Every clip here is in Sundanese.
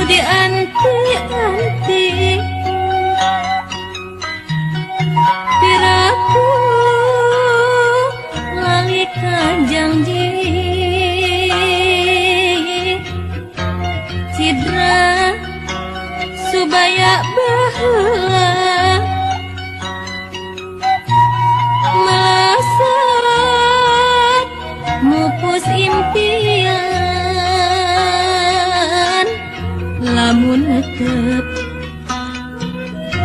Dianti-anti piraku lali ka janji cidra subaya baheula melesat mupus impian lamun netep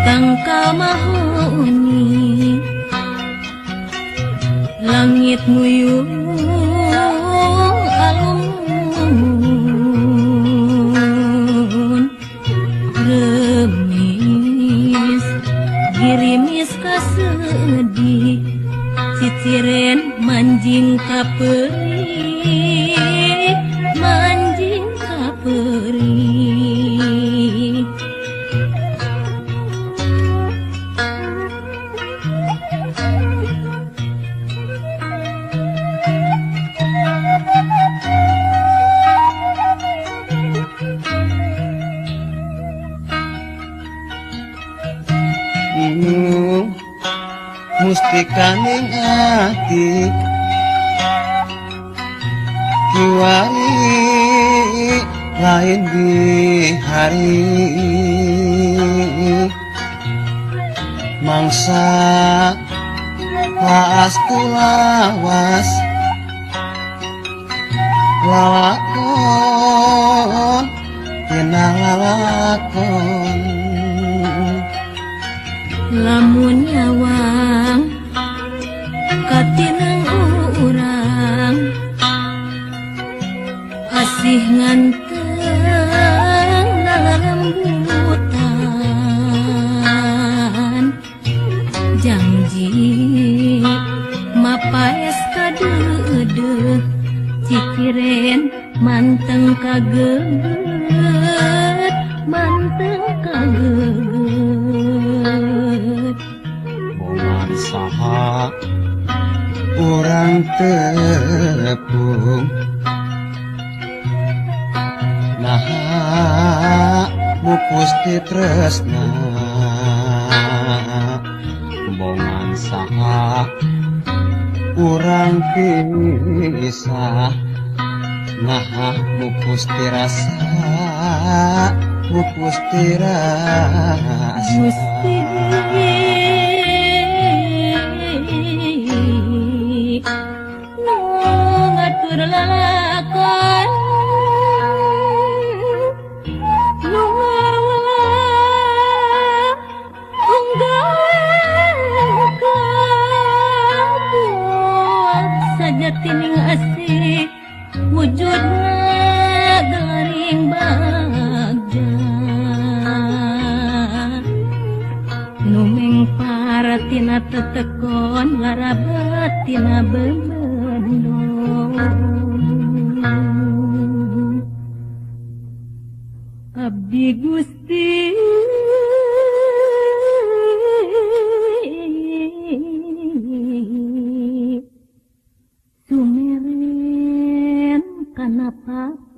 tangkal mahoni langit muyung alun remis girimis kasedih ciciren manjing kaperih manjing kaperih. Mustikaning ati kiwari lain di hari mangsa laas kulawas lalakon tina lalakon lamun nyawang katineng urang asih nganteng lalembutan janji mapaes kadeudeuh ciciren manteng kageut manteng kageut. Bongan saha urang tepung naha mupus ti tresna bongan saha urang pisah naha mupus ti rasa mupus ti rasa. Gusti nu ngatur lalakon nu unggal sajatining asih wujudna garing bagja nu mengpar tina tetekon larabat tina bebendo abdi Gusti sumeren kana papasih.